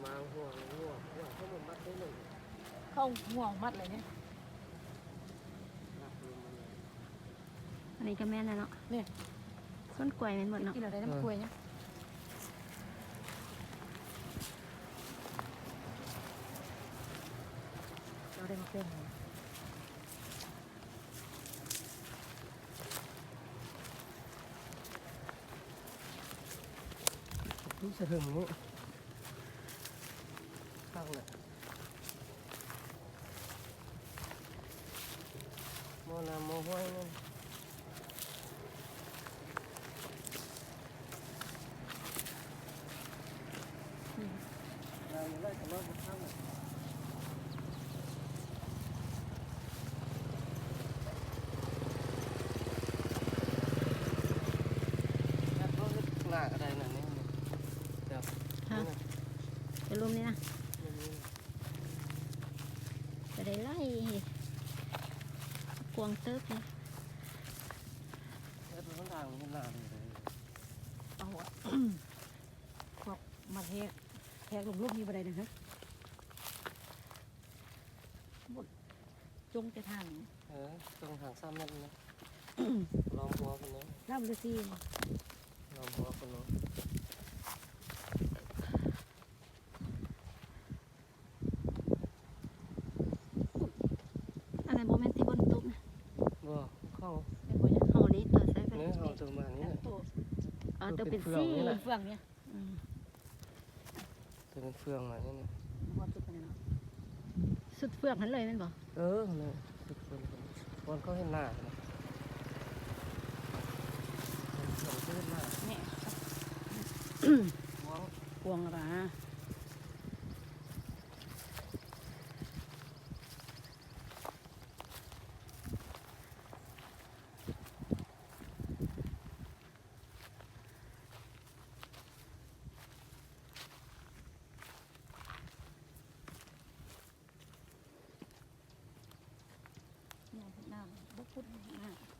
ມາຫົວ ຫົວ ຫົວເຂົາບໍ່ມັດໄດ້ເລີຍ ເຂົາຫົວມັດເລີຍນີ້. ອັນນີ້ກໍແມ່ນແລ້ວເນາະ ນີ້ ສວນກ້ວຍແມ່ນໝົດເນາະ ກິນເອົາໄດ້ນຳກ້ວຍນີ້ ເຈົ້າໄດ້ມາແກງ. ຢູ່ສະເຖິງນີ້ ຄັກແຫຼະ ໝໍ້ນ້ຳໝໍ້ຫ້ວຍນັ້ນ. ເປັນລຸ່ມນີ້ນະ ໄປໄດ້ຫຼາຍ ກວ້າງເຕີບເດ. ເຮັດເປັນທາງເຮັດນານີ້ເລີຍ ເອົາ ພວກມາແທກ ແທກລຸ່ມໆນີ້ບໍ່ໄດ້ນະ ຈົງແຕ່ທາງ ເອີ ຈົງທາງສາມແມັດນະ ລ້ອມຫົວພຸ້ນເນາະ ນ້ຳລະຊີ ລ້ອມຫົວພຸ້ນເນາະ. ອັນນັ້ນບໍ່ແມ່ນທີ່ຝົນຕົກນະ ບໍ່ ເຂົາ ເຮົານີ້ຕົວໃສ່ ເອີ ເຮົາຕົວມານີ້ແຫຼະ ເອົາຕົວເປັນສີ ເຟືອງນີ້ ອືມ ຕົວເປັນເຟືອງມານີ້ນະ ບໍ່ສຸດປານນັ້ນເນາະ ສຸດເຟືອງຫັ້ນເລີຍແມ່ນບໍ່? ເອີ ນັ້ນແຫຼະ ສຸດເຟືອງ ບ່ອນເຂົາເຮັດນານະ ເຂົາເຮັດນາ ນີ້ ກວ້າງ ກວ້າງລະ. ນ້ຳ ນ້ຳ ບໍ່ຂຸດ ນ້ຳ